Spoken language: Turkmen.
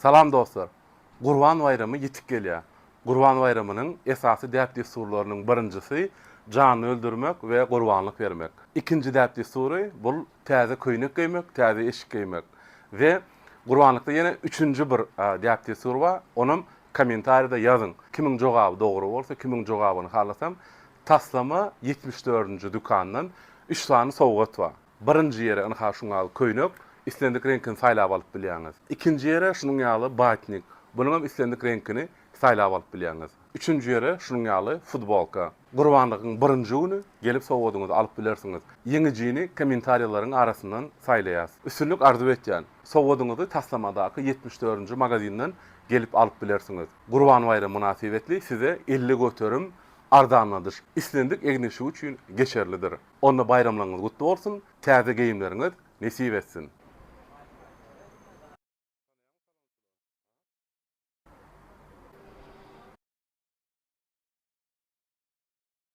Salam dostlar! Gurban baýramy ýetip gelýär. Gurban baýramynyň esasy däp-dessurlarynyň birinjisi janly öldürmek we gurbanlyk bermek. Ikinji däp-dessury bul täze köýnek geýmek, täze eşik geýmek. We gurbanlykda ýene üçünji bir däp-dessur bar, onam kommentariýada ýazyň. Kimiň jogaby dogry bolsa, kimiň jogabyny halasam Taslama 74-nji dükandan üç sany sowgat bar. Birinji ýere ynha şuň ýaly köýnek, islendik reňkini saýlap alyp bilýäňiz. Ikinji ýere şunuň ýaly batnik, bunuňam islendik reňkini saýlap alyp bilýäňiz. Üçünji ýere şunuň ýaly futbolka. Gurbanlygyň birinji güni gelip sowgadyňyzy alyp bilersiňiz. Ýeňijini kommentariýalaryň arasyndan saýlaýas. Üstünlik arzuw etýän. Sowgadyňyzy taslamadaky 74-nji magazinden gelip alyp bilersiňiz. Gurban baýramy mynasybetli size 50% arzanladyş islendik egin-eşik üçin geçerlidir. Onda baýramlaryňyz gutly bolsun, täze geýimleriňiz nesip etsin!